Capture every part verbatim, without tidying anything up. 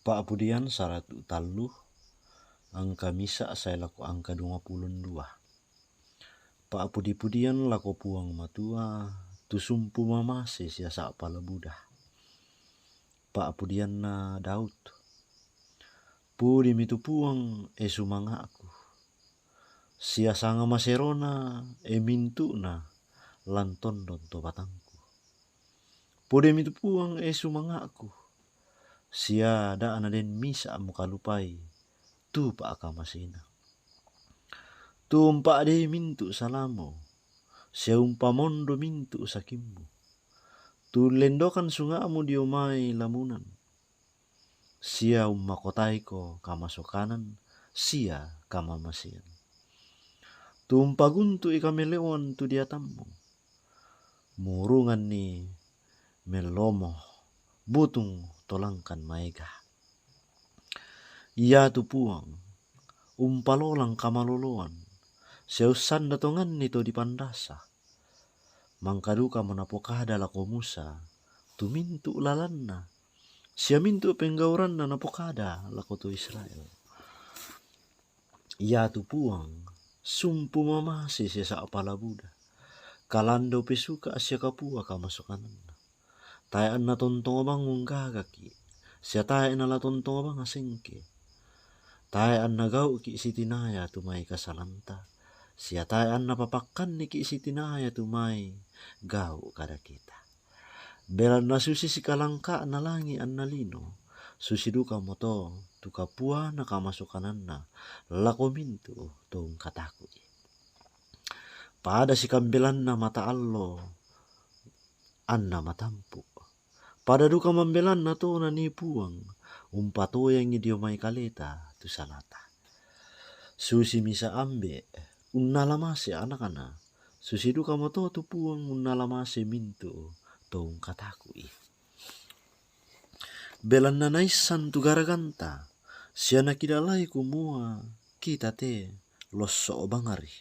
Pa'pudian saratu tallu, angka misa' sae lako angka duangpulo dua. Pa'pudi-pudian lako Puang Matua, tu sumpu mamase sia sa'pala buda. Pa'pudianna Daud. Pudimi tu Puang, e sumanga'ku. Sia sanga maserona, e mintu'na, lan tondon to batangku. Pudimi tu Puang, e sumanga'ku. Sia da' naden misa' mukalupai tu pa'kamasena. Tu umpa'dei mintu' salamu, sia umpamondo mintu' sakimmu. Tu ullendokan sunga'mu dio mai lamunan, sia ummakotaiko kamasokanan sia kamamasean. Tu umpaguntu'i kameleoan tu diatammu, muurunganni mellomo butung tolangkan maega. Ia tu Puang, umpalolang kamaloloan, sia ussanda tonganni to dipandasa. Mangka dukamo napokada lako Musa tu mintu' lalanna, sia mintu' penggauranna napokada lako to Israel. Ia tu Puang, sumpu mamase sia sa'pala buda, kalando pesuka' sia kapua kamasokananna. Tae' anna tontong bang unggagaki', sia tae' nala tontong bang asengke. Tae' anna gau'ki' sitinaya tu mai kasalanta, sia tae' anna papakkanniki' sitinaya tu mai gau' kadaketa. Belanna susi sikalangka'na langi' anna lino, susi dukamoto tu kapuana kamasokananna lako mintu' to ungkataku'i. Pada sikambelanna mata allo anna matampu'. Pada duka mambelanna to nanii Puang, umpatoyangi dio mai kaleta tu salata. Susi misa' ambe' unnala mase anakna, susi dukamoto tu Puang unnala mase mintu' to ungkataku'i. Belanna naissan tu garaganta, sia nakidalai kumua kita te losso' bangari.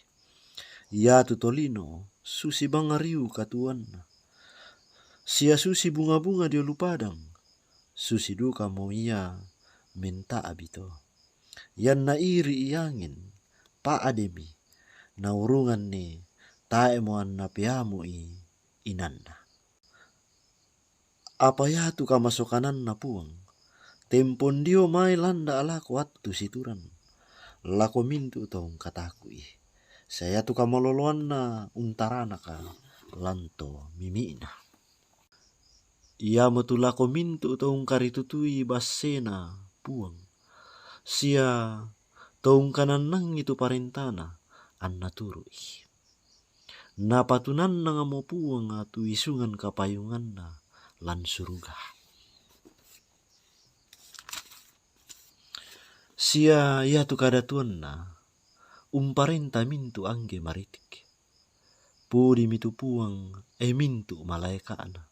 Iatu tolino susi bangariu katuoanna, sia susi bunga-bunga dio lu padang, susi dukamo ia menta'bi to. Ianna iri'i angin, pa'demi, naurunganni, tae'mo anna peamu'i inanna. Apa iatu kamasokananna Puang, tempon dio mai landa' lako attu situran, lako mintu' to ungkataku'i, sia iatu kamaloloanna untaranaka lan to mimi'na. Iamotu lako mintu' to ungkaritutui bassena Puang, sia to ungkanannangi tu parentana anna turu'i. Napatunannangmo Puang tu isungan kapayunganna lan suruga. Sia iatu kadatuanna umparenta mintu' angge maritik. Pudimi tu Puang, e mintu' malaeka'na,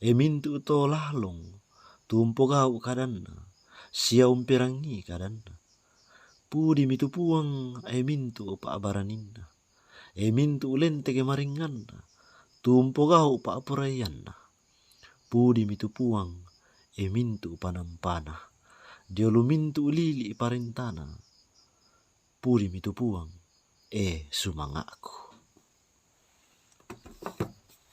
e mintu' to lalong tu umpogau' kadanna, sia umperangii kadanna. Pudimi tu Puang, e mintu' pa'baraninna, e mintu' lenteke maringnganna, tu umpogau' pa'poraianna. Pudimi tu Puang, e mintu' panampana, dio lu mintu' lili' parentana. Pudimi tu Puang, e sumanga'ku.